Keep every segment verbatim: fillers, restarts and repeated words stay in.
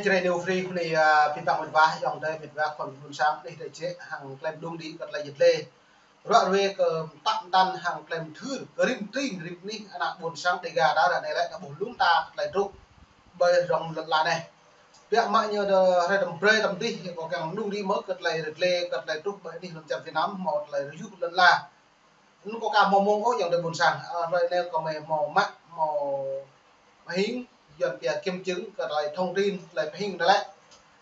Jrai New Free kơ anai, a, pơpă mĕt wa, ayŏng adơi mĕt wa khul ƀôn sang, anai tơlơi jĕ hăng klem đung đĭ kơ tơlơi jĕ tơlơi. Ruă ruê kơ tăp tăn hăng klem thưr, kơ rĭm tring rĭm anih ană ƀôn sang Dega ta ră anai lĕ ta ƀuh lŏm ta kơ tơlơi truh ƀơi rŏng lŏn la anai. Biă mă ñu đơ hrơi tơm brơi tơm dih, kâo kiăng đung đĭ mơ̆ kơ tơlơi rơdlê, kơ tơlơi truh ƀơi anih lŏn čar Việt Nam, hmâo tơlơi rơyuh lŏn la. Anŭn kâo ka hmâo mơ̆ng ôh ayŏng adơi ƀôn sang, a, hrơi anai kâo mơi hmâo mă, hmâo hing, Yuan pia kiểm chứng kơ tơlơi thông tin, tơlơi pơhing anai lĕ,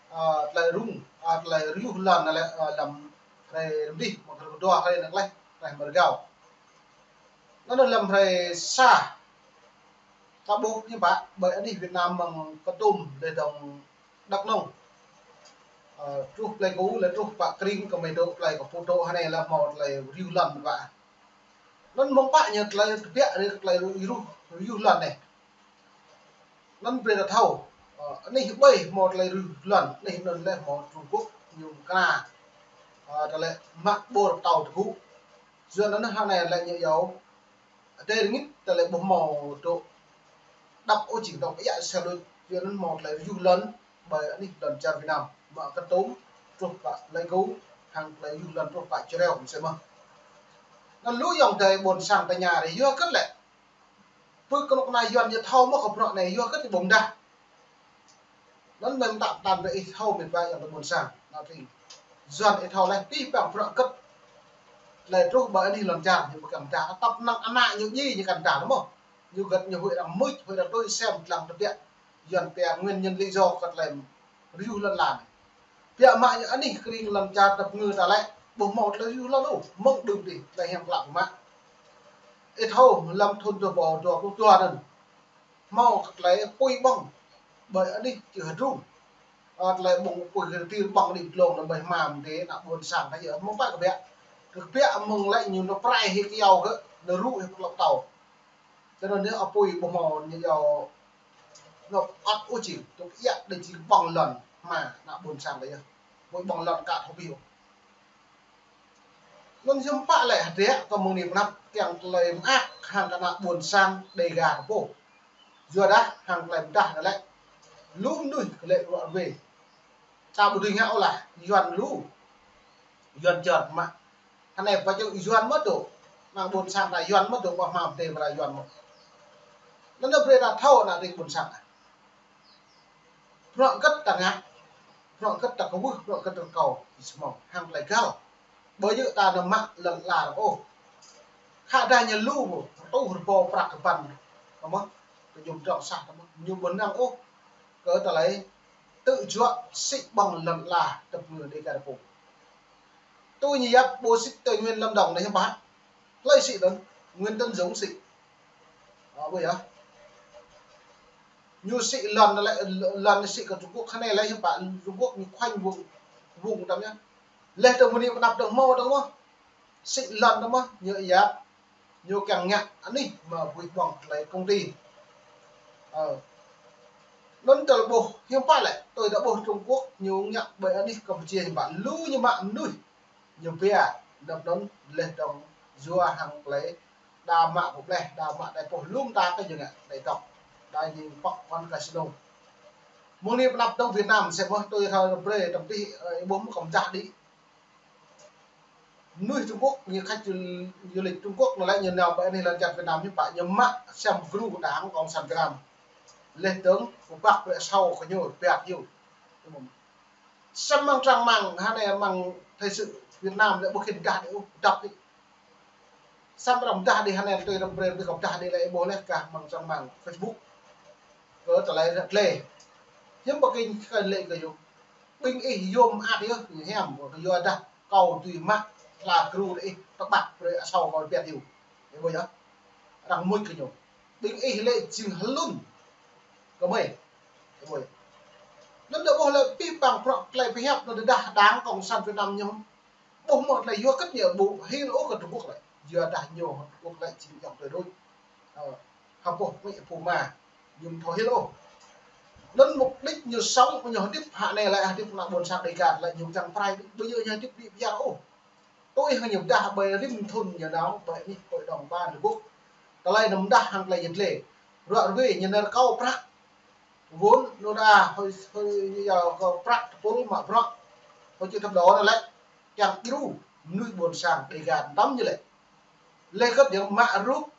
a, tơlơi rŭng, a, tơlơi rơyuh lŏn anai lĕ, a, lăm hrơi rơdih, mơ̆ng hrơi kơdua hrơi anai lĕ, hrơi mơ̆ng rơgao. Anŭn lăm hrơi sa, ta ƀuh hiư̆m pă, ƀơi anih Việt Nam mơ̆ng Kon Tum, lĕ dŏng Đắk Nông. Ơ, truh Plei Ku, lĕ truh pă Kring, kơ mơi dŏ plei kơ pơtô hơnai lĕ hmâo tơlơi rơyuh lŏn mơ̆n wa. Anŭn mơ̆ng pă ñu tơlơi tơbiă rơi tơlơi rơyuh, rơyuh lŏn anai. Anŭn brơi ta thâo, ơ, anih ƀơi hmâo tơlơi rơyuh lŏn, anih anŭn lĕ hmâo Trung Quốc ñu kơna, ơ, tơlơi mă ƀôr pơtâo tơgŭ. Yua anŭn hơnai lĕ ñu yâo adai rơngit tơlơi ƀu hmâo dŏ đăp ôh jing dŏ pơiă sa lôch, yua anŭn hmâo tơlơi rơyuh lŏn ƀơi anih lŏn čar Việt Nam, mă Kon Tum truh pă Plei Ku, hăng tơlơi rơyuh lŏn truh pă Čư̆ Reo mơsĕ mơ̆n. Anŭn lu ayŏng adơi ƀôn sang tơña rai yua hơget lĕ. Pơ kơnuk kơna Yuan ñu thâo mơ̆ kơ bruă anai yua hơget ñu ƀu mơdah. Anŭn mơ̆ng tăp tăn brơi ih thâo mĕt wa ayŏng adơi ƀôn sang. Anŭn tring. Yuan ih thâo lĕ pih păng bruă hơget. Tơlơi truh ƀơi anih lŏn čar ñu ƀu kiăng mơdah. Tăp năng ană ñu djai ñu kiăng mơdah mơ̆. Ñu hơget ñu huĭ arăng mŭt, huĭ arăng tui sem tơlăng tơbiă. Yuan pia nguyên nhân lý do kơ tơlơi rơyuh lŏn la anai. Biă mă ñu anih kring lŏn čar tơpơngư ta lĕ, ƀu hmâo tơlơi rơyuh lŏn ôh, mơ̆ng đưm đih, tơlơi hiam klă pơmă. Ih thâo, lăm thun dua rơbâo dua pluh dua anŭn. Hmâo tơlơi apui ƀơ̆ng, ƀơi anih čư̆ Hơdrung. Ơ, tơlơi ƀơ̆ng apui kơ tir ƀơ̆ng đĭ glông anŭn ƀơi hmam dê, ană ƀôn sang ta yơh, mơ̆ng pă kơ biă. Kơ biă mơ̆ng lĕ ñu nao prai hĭ kơyâo kơ, nao rŭ hĭ pơklŏp tâo. Tơdơi anŭn apui ƀu hmâo ñu yâo nao ăt ôh jing, tŭk iă đe jing ƀơ̆ng lŏn hma ană ƀôn sang ta yơh. Apui ƀơ̆ng lŏn ka thâo pih ôh. Anŭn hiư̆m pă lĕ hơdră kơ mơ̆ng anai pơ anăp kiăng tơlơi mơak hăng kơ ană ƀôn sang Dega ta pô. Yua dah hăng tơlơi mơdah anai lĕ. Lu mơnuih kơ lĕ ruă ruê. Ta ƀu dưi ngă ôh lah, Yuan lu. Yuan čơr mă. Hơnai pơčŭ Yuan mơ̆ dŏ. Ană ƀôn sang ta Yuan mơ̆ dŏ, ƀă hmam tê ƀra Yuan mơ̆. Anŭn brơi ta thâo ană tring ƀôn sang ta. Bruă hơget ta ngă, bruă hơget ta kwưh, bruă hơget ta rơkâo, ih mơ̆ng hăng tơlơi găl. Ƀu djơ̆ ta nao mă lŏn la arăng ôh. Khă dah ñu lu, rơtuh rơbâo prăk kơbăn, tơmơ̆, kơ ñu pơdrŏng sah tơmơ̆, ñu ƀu năng ôh kơ tơlơi tơjuă sĭ ƀơ̆ng lŏn la tơpơngư Dega ta pô. Tui ñu yap ƀu sĭ Tây Nguyên Lâm Đồng anai hiư̆m pă. Hlơi sĭ lŏn, Nguyễn Tấn Dũng sĭ. Ơ, ƀu yơh. Ñu sĭ lŏn lĕ, lŏn sĭ kơ Trung Quốc, hơnai lĕ hiư̆m pă Trung Quốc ñu khoanh vùng, vùng tăm yơh. Leh tơ mơni pơnăp tơ hmâo tơ mơ̆. Sĭ lŏn tơ mơ̆, ñu yap. Ñu kiăng ngă anih mă ƀuih ƀơ̆ng tơlơi công ty. Ơ. Anŭn tơl ƀuh, hiư̆m pă lĕ, tui ta ƀuh Trung Quốc, ñu ngă ƀơi anih Campuchia hiư̆m pă, lu ñu mă mơnuih. Ñu pia, năp anŭn leh dŏng yua hăng tơlơi đa mă pơbleh, đa mă đai pôh lŏm ta kơ ñu ngă, đai dŏng, đa ñu pŏk kon casino. Mơ̆ng anai pơnăp dŏng Việt Nam, sĕ mơ̆ tui thâo brơi tăm tih, ơ, ih ƀuh mơ̆ kơ mơdah đĭ. Mơnuih Trung Quốc, ñu khách du, du lịch Trung Quốc, anŭn lĕ ñu nao ƀơi anih lŏn čar Việt Nam ñu pă ñu mă sem gru đảng Cộng sản Việt Nam. Leh dơ̆ng, pơbăk brơi asâo kơ ñu, biăt ñu. Sem mơ̆ng trang mạng, hơnai mơ̆ng thời sự Việt Nam lĕ ƀu khĭn dah đĭ ôh, dăp đĭ. Sem arăng dah đĭ hơnai tui răm brơi ƀu kơ dah đĭ lĕ ih ƀuh leh kah mơ̆ng trang mạng Facebook. Kơ tơlơi ră tlê. Hiư̆m pă kơ kơ lĕ kơ yơh. Ƀing ih yôm ăt yơh, ñu hiam, kơ yua dah kâo tui mă, hla gru đĭ ih, tơbăk brơi asâo kâo biăt yơh. Ih ƀuh yơh. Arăng mŭt kơ ñu. Ƀing ih lĕ jing hlŭn. Kơ mơi. Ih ƀuh yơh. Anŭn đa ƀuh lĕ pih păng prŏk tơlơi pơhiăp anŭn đah đảng Cộng sản Việt Nam ñu. Ƀuh mơ̆ tơlơi yua hơget ñu ƀu hil ôh kơ Trung Quốc lĕ. Yua dah ñu Trung Quốc lĕ jing ayŏng adơi đôč. Ơ, hơpŏh mĭ pô ma. Ñu ƀu thâo hil ôh. Anŭn mục đích ñu sống, ñu hơdip hă anai lĕ hơdip ană ƀôn sang Dega lĕ ñu kiăng prai, ƀu djơ̆ ñu hơdip đĭ pơyơr ôh. Tui hăng ñu pơdah ƀơi rĭm thun ñu nao, ƀơi anih hội đồng ba Liên Hợp Quốc. Tơlơi ñu pơdah hăng tơlơi yet lê. Ruă ruê ñu nao rơkâo prăk. Vốn nô đa hơi hơi giờ có prăk tơpul mă bruă hơi chịu thập đó là lẽ kiăng djru mơnuih ƀôn sang Đêga tăm ñu lĕ. Leh kơt ñu mă rup,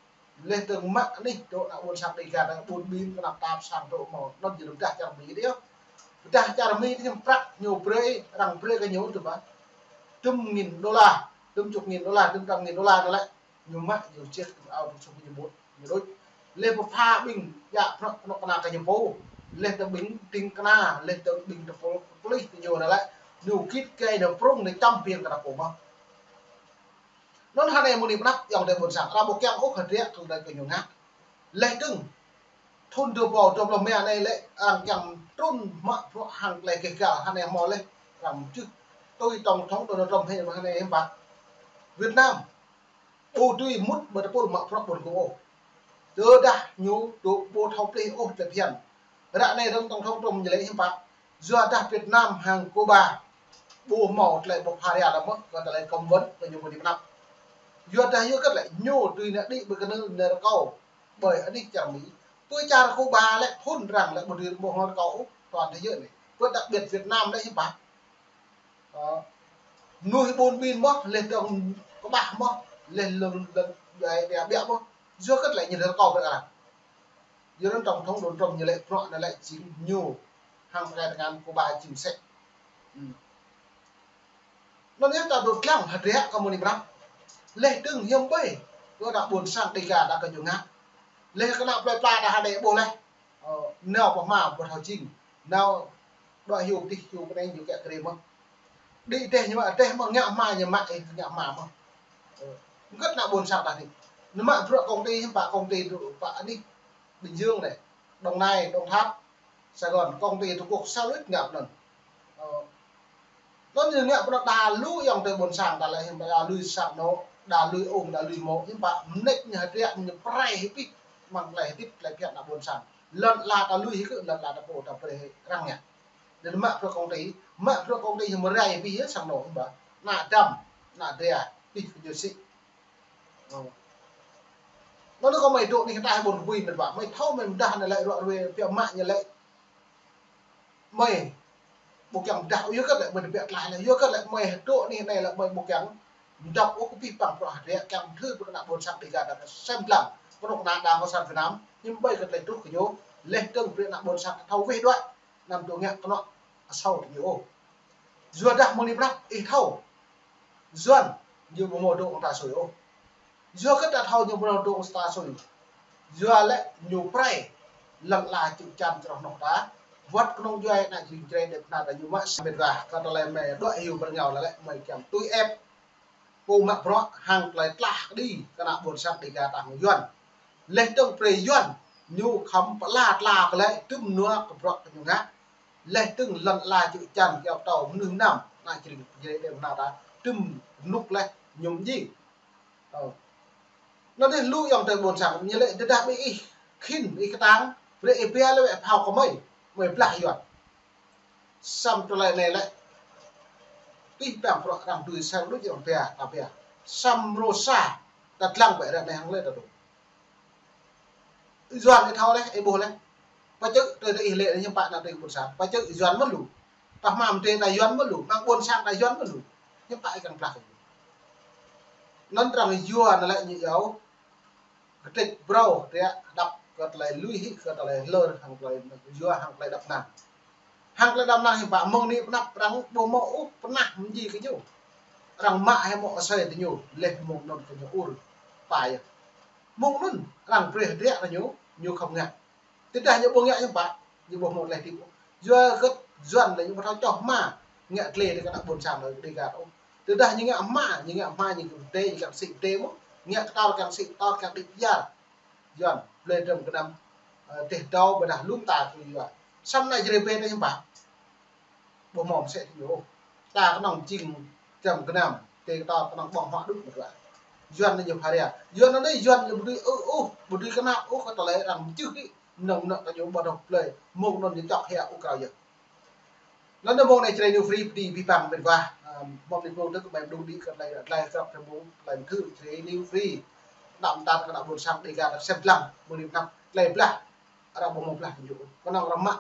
leh tơng mă anih dŏ ană ƀôn sang Đêga ta ƀun ƀin kơnăp tap sang dŏ mâo, anŭn jing pơdah čar Mi dih. Pơdah čar Mi dih prăk ñu brơi, arăng brơi kơ ñu tơm ba. Tơm nghìn đô la, tơm chục nghìn đô la, tơm trăm nghìn đô la anŭn lĕ. Ñu mă, ñu čih, tơm ao, tơm sum, ñu mŭt, ñu đôč. Leh pơpha ƀing, djă prăk, prăk kơna kơ ñu pô. Leh tơng ƀing, ting kơna, leh tơng ƀing tơpul, pơplih kơ ñu anŭn lĕ. Ñu kit kơ ñu prung, ñu čăm ƀing kơna pô mă. Anŭn hơnai mơ̆ng anai pơnăp ayŏng adơi ƀôn sang, arăng ƀu kiăng ôh hơdră kơ anai kơ ñu ngă. Leh dơ̆ng, thun dua rơbâo dua pluh rơma anai lĕ arăng kiăng trŭn mă bruă hăng tơlơi gêh gal hơnai hmâo leh arăng čih tui tổng thống Donald Trump hĭ hơnai hiư̆m pă. Việt Nam ƀu dưi mŭt ƀơi tơpul mă bruă ƀôn kông ôh. Tơdah ñu dŏ ƀu thâo plih ôh tơlơi phiăn. Ră anai dơ̆ng tổng thống Trump ñu lĕ hiư̆m pă. Yua dah Việt Nam hăng Cuba ƀu hmâo tơlơi ƀu pha ria lăm mơ̆, kơ tơlơi cấm vận kơ ñu ƀu dưi pơnăp. Yua dah yua kơ lĕ ñu tui nă đĭ ƀơi kơnơ̆ng nơ̆r rơkâo ƀơi anih čar Mi. Tui čar Cuba lĕ phun arăng lĕ ƀu dưi ƀu hmâo rơkâo ôh, toàn thế giới anai. Pơ đặc biệt Việt Nam lĕ hiư̆m pă. Ơ, mơnuih ƀun ƀin mơ̆, leh dơ̆ng kơƀah mơ̆, leh lơ̆ng lơ̆ng djuai ƀiă ƀiă mơ̆. Yua kơ lĕ ñu rơkâo brơi arăng. Yua anŭn tổng thống Donald Trump ñu lĕ bruă anŭn lĕ jing ñu hăng pơkai tơngan Cuba jing sĕ. Hm. Anŭn yơh ta dŏ lăng hơdră kơ mơ̆ng anai pơnăp. Leh dơ̆ng hiư̆m ƀơi kơ ană ƀôn sang Đêga ta kơ ñu ngă. Leh kơnă plơi pla ta hơdai ƀuh leh. Ơ, nao pơhma ƀu thâo jing. Nao đuaĭ hyu dih hyu kơnai ñu kiăng kơrê mơ̆n. Đĭ dêh ñu mă, dêh mă ngă hma ñu mă, ih ngă hma mơ̆n. Ơ, hơget ană ƀôn sang ta dih. Ñu mă bruă công ty, hiư̆m pă công ty dŏ pă anih Bình Dương anai, Đồng Nai, Đồng Tháp, Sài Gòn, công ty Trung Quốc sa luč ngă anŭn. Ơ, anŭn ñu ngă pơnăp đa lu ayŏng adơi ƀôn sang ta lĕ hiư̆m pă đa lui sang anŏ, đa lui ung, đa lui mô̆, hiư̆m pă mơneč ñu hơdră ñu pơrai hĭ pih, mơ̆ng tơlơi hơdip tơlơi phiăn ană ƀôn sang. Lŏn ala ta lui hĭ kơ lŏn ala ta pô ta brơi hĭ arăng ngă. Đa mă bruă công ty, mă bruă công ty ñu mơrai hĭ pih yơh sang anŏ hiư̆m pă. Ană dăm, ană dra, pih kơ ñu sĭ. Ơ. Anŭn kơ mơi dŏ anih ta ƀôn kơbui mĕt wa. Mơi thâo mơi pơdah anai lĕ ruă ruê, pioh mă ñu lĕ. Mơi ƀu kiăng pơdah, yua kơ lĕ mơi pioh tlaih lĕ, yua kơ lĕ mơi dŏ anih anai lĕ mơi ƀu kiăng pơdah ôh kơ pih păng bruă hơdră, kiăng thâo pơkơnă ƀôn sang Đêga ta sem lăng. Kơnuk kơna đảng cộng sản Việt Nam, hiư̆m ƀơi kơ tơlơi truh kơ ñu, leh dơ̆ng brơi ană ƀôn sang thâo weh đuaĭ. Anăm dŏ ngă kơnuk asâo tơ ñu ôh. Yua dah mơ̆ng anai pơnăp ih thâo. Yuan ñu ƀu hmâo dŏ ta sui ôh. Yua kơ ta thâo ñu ƀu hmâo dŏ ta sui. Yua lĕ ñu pơrai lŏn ala čư̆ čan čroh anŏ ta. Wơ̆t kơnung djuai ană jing Jrai dêh pơnah ta ñu mă sa mĕt wa. Kơ tơlơi mơi đuaĭ hyu bơrngao lĕ mơi kiăng tui ĕp. Pô mă bruă hăng tơlơi tlaih kơđi kơ ană ƀôn sang Đêga ta hăng Yuan. Leh dơ̆ng brơi Yuan ñu khŏm pơala tla kơ lĕ tŭm nua kơ bruă kơ ñu ngă. Leh dơ̆ng lŏn ala čư̆ čan kiăo pơtâo mơnuih mơnam ană jing Jrai dêh pơnah ta tŭm rơnŭk leh ñu mơjing. Ơ. Anŭn dih lu ayŏng adơi ƀôn sang ñu lĕ tơdah ƀing ih khĭn ih kơtang, brơi ih ba lĕ wĕ phao kơ mơi, mơi blah Yuan. Samơ̆ tơlơi anai lĕ pih păng bruă arăng dưi sang đôč arăng ba, ta ba. Samơ̆ rơsa, ta lăng wĕ ră anai hăng lĕ ta dŏ. Yuan ih thâo leh, ih ƀuh leh. Pơčư̆ tơ tơ ih lĕ hiư̆m pă ană tơ ƀôn sang. Pơčư̆ Yuan mơ̆n lu. Pơhmam tơ ta Yuan mơ̆n lu. Mơ̆ng ƀôn sang ta Yuan mơ̆n lu. Hiư̆m pă ih kiăng blah. Anŭn arăng yua anŭn lĕ ñu iâu. Kơtrĕč brâo, tơlơi đăp kơ tơlơi lui hĭ, kơ tơlơi hlơr, hăng tơlơi yua, hăng tơlơi đăp năng. Hăng tơlơi đăp năng hiư̆m pă mơ̆ng anai pơnăp arăng ƀu hmâo ôh pơnah mơjing kơ ñu. Arăng mă hĭ mơ̆ asơi tơ ñu, leh mơ̆ng anŭn kơ ñu ur. Pă yơh. Mơ̆ng anŭn arăng brơi hơdră kơ ñu, ñu khŏm ngă. Tơdah ñu ƀu ngă hiư̆m pă, ñu ƀu hmâo tơlơi hơdip ôh. Yua kơ Yuan lĕ ñu ƀu thâo čoh hma, ngă tơlơi tơ kơ ană ƀôn sang lĕ Đêga ôh. Tơdah ñu ngă hma, ñu ngă hma ñu kơ pơdai, ñu kiăng sĭ pơdai mơ̆, ngă kơtor kiăng sĭ kơtor kiăng đĭ pơyar. Yuan, blơi drăm gơnam, ơ, teh dâo ƀôdah lŏm ta kơ Yuan. Samơ̆ ană Jrai ƀe ta hiư̆m pă. Ƀu hmâo mơsĕ tơ ñu ôh. Ta kơnơ̆ng jing drăm gơnam, teh kơtor kơnơ̆ng ƀơ̆ng huă đôč mơ̆ dua. Yuan anai ñu pha ria. Yuan anai Yuan ñu ƀu dưi ư ôh, ƀu dưi kơnăl ôh kơ tơlơi arăng mơčưh hĭ. Mơnơ̆ng mơnơ̆ng ta ñu ƀu dŏ blơi. Mơ̆ng anŭn ñu čŏk hia ôh krao yơh. Anŭn mơ̆ng anai Jrai New Free pơdi pih păng mĕt wa. Ơ, mơ̆ng anai mơ̆ng tơ kơ mơi mơđung đĭ kơ tơlơi, tơlơi krăp tơlơi mơ̆ng, tơlơi mơthưr Jrai New Free. Đăm tar kơ ană ƀôn sang Đêga ta sem lăng, mơ̆ng anai pơnăp tơlơi blah. Arăng ƀu hmâo blah kơ ñu. Kơnơ̆ng arăng mă